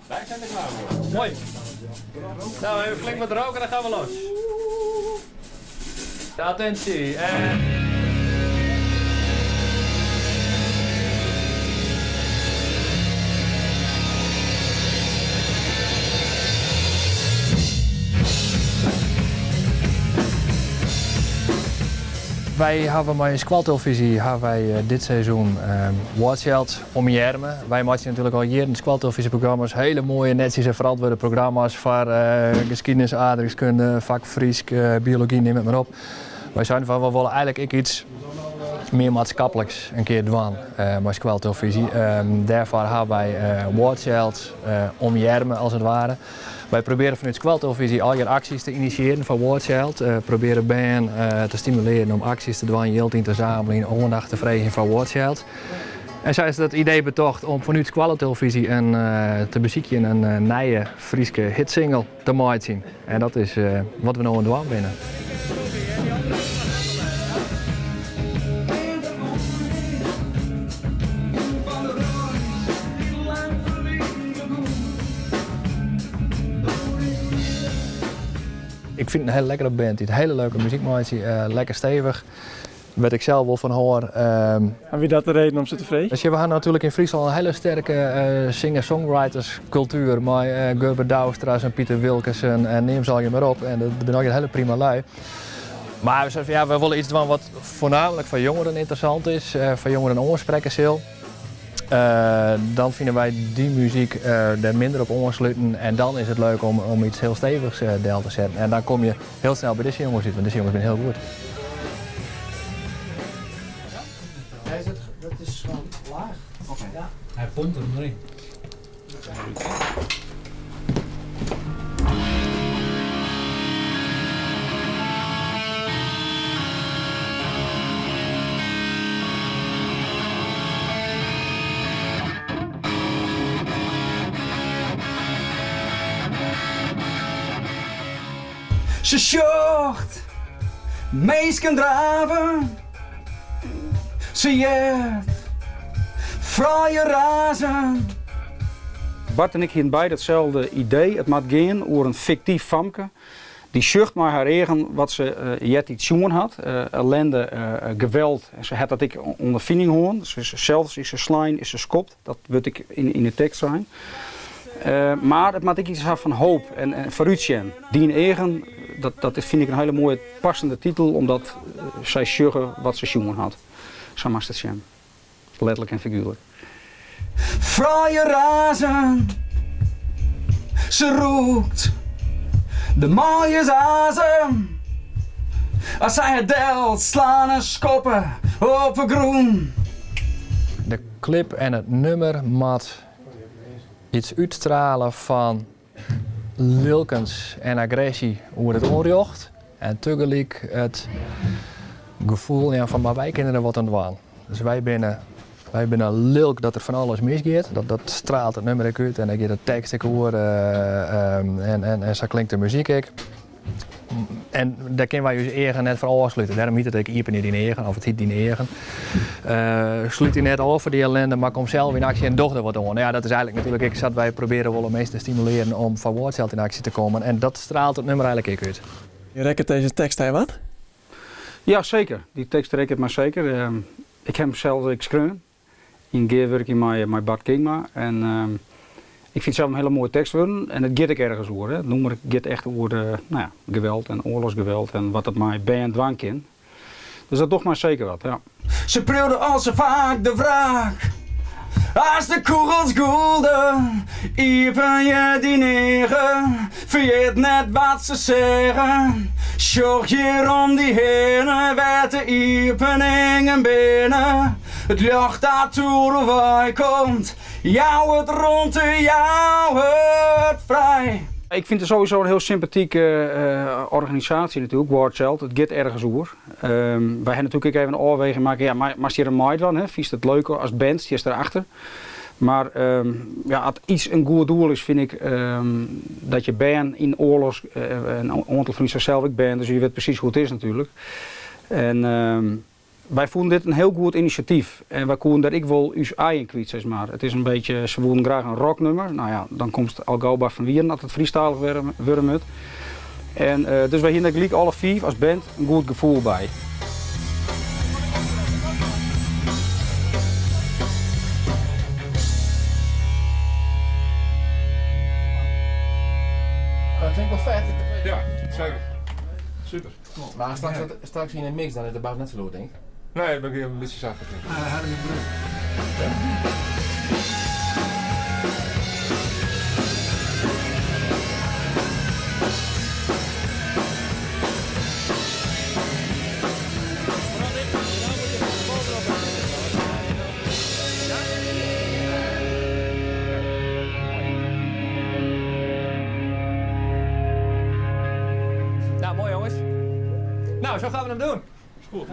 Wij zijn er klaar voor. Mooi. Nou, even flink wat roken en dan gaan we los. Attentie. En... Wy hawwe mei skoaltelefyzje hawwe wy eh, dit seizoen um, War Child omearme. Wy meitsje natuerlik al jierren skoaltelefyzjeprogramma's, hiele moaie, netsjes en ferantwurde programma's foar uh, skiednis, aardrykskunde, fak Frysk, uh, biology, neam it mar op. Wy seinen fan we wolle eigenlik ek iets mear maatskipliks in kear dwaan uh, mei skoaltelefyzje. Um, dêrfoar hawwe wy uh, War Child uh, omearme, as it ware. Wy probearje fanút skoaltelefyzje allegear aksjes te inisjearjen foar War Child. Uh, probearje bern uh, te stimulearjen om aksjes te dwaan, jild yn te sammeljen, oandacht te freegjen foar War Child. En sa is it idee betocht om fanút skoaltelefyzje in, uh, te besykjen in uh, nije Fryske hitsingle te meitsjen. En dat is uh, wat we no oan it dwaan binne. Ik fyn it in hiele lekkere band dy't hiele leuke muzyk meitsje, uh, lekker stevich. Wêr't ik sels wol fan hâld. Um, en wie dat de reden om se te freegjen? We hawwe natuerlik yn Fryslân in hiele sterke uh, singer-songwriters kultuer mei uh, Gurbe Douwstra en Piter Wilkens en neam se allegear mar op. En dat binne allegear hiele prima lui. Mar we seinen, ja, we wolle iets dwaan wat foarnaamlik foar jongeren ynteressant is, uh, foar jongeren oansprekke sil. Uh, dan fine wy dy muzyk uh, der minder op oansluten en dan is it leuk om, om iets hiel stevichs uh, del te setten. En dan komme je hiel snel by dizze jonges út, want dizze jonges binne hiel goed. Dat is gewoon laag. Oké. Ja. Hy pompt him deryn. Se sjocht minsken draven, se heart froulju razen. Bart en ik hiene beide itselde idee. It moat gean oer in fiktyf famke. Dy sjocht mei har eagen wat se eartiids sjoen hat. Ellende, geweld. En se hat dat ek ûnderfining hân. Se is sels is se slein, is se skopt. Dat wurdt ek yn de tekst sein. Mar it moat ek iets ha fan hoop en foarútsjen. Dyn eagen, dat, dat fyn ik in hiele moaie passende titel, omdat sy sjogge wat se sjoen hat. Sa moatst it sjen. Letterlik en figuerlik. Froulju razen, se rûkt de manlju's azem. As sy har delslaan en skoppe op 'e grûn. De klip en it nûmer moat iets útstrale fan lilkens en agresje oer it ûnrjocht en tagelyk it gefoel ja, fan mar wy kinne der wat oan dwaan. Dus wy binne, wy binne lilk dat der fan alles misgiet. Dat, dat straalt it nûmer ek út en dêr giet de tekst ek oer uh, um, en, en, en sa klinkt de muzyk ek. En dêr kinne wy ús eagen net foar ôfslute. Dêrom hjit it ek Iepenje dyn eagen, of it hyt dyn eagen. Uh, slút dy net ôf foar dy ellinde, mar kom sels yn aksje en doch der wat oan. Ja, dat is eigenlik natuerlik ek sa't wy probearje wolle minsken te stimulearjen om foar War Child yn aksje te kommen. En dat straalt it nûmer eigenlik ek út. Rekket dizze tekst dy wat? Ja, seker. Dy tekst rekket my seker. Ehm, ik ha him sels ek skreaun. Yn gearwurking mei, mei Bart Kingma. En ehm, ik fyn it sels in hiele moaie tekst wurden. En it giet ek ergens oer. Hè. It nûmer giet echt oer uh, nou ja, geweld en oarlochsgeweld en wat it mei bern dwaan kin. Dus dat docht my seker wat, ja. Se priuwde al sa faak de wraak. As de kûgels gûlden, iepenje dyn eagen, ferjit net wat se sizze. Sjoch hjir om dy hinne, wêr't de iepeningen binne. It ljocht dat oeral wei komt, jou it romte, jou it frij. Ik fyn it sowieso in hiel sympatike uh, organisaasje natuerlik, War Child. It giet ergens oer. Um, wy ha natuerlik ek even in ôfweging makke. Ja, moatst hjir oan meidwaan, hè? Fynst it leuk as band, stiest derachter. Mar um, ja, as iets in goed doel is, fyn ik um, dat je bern yn oarlochs, uh, in oantal fan ús sels ek bern, dus je wit presys hoe't it is natuerlik. En um, Wy fûnen dit in hiel goed inisjatyf en wy koenen dêr ek wol ús ei yn kwyt, sis mar. It is in bytsje, se woenen graach in rocknummer, no ja, dan komst al gau by Van Wieren as it Frysktalich wurde moat. En dus wy hiene der gelyk alle fiif as band in goed gefoel by. Dat klinkt wel vet. Ja, zeker. Super. Maar straks, straks in de mix, dan is de bas net zo lûd, denk ik. Nee, ben ik een beetje zachter. Denk ik. Nou, mooi jongens. Nou, zo gaan we hem doen. Is goed.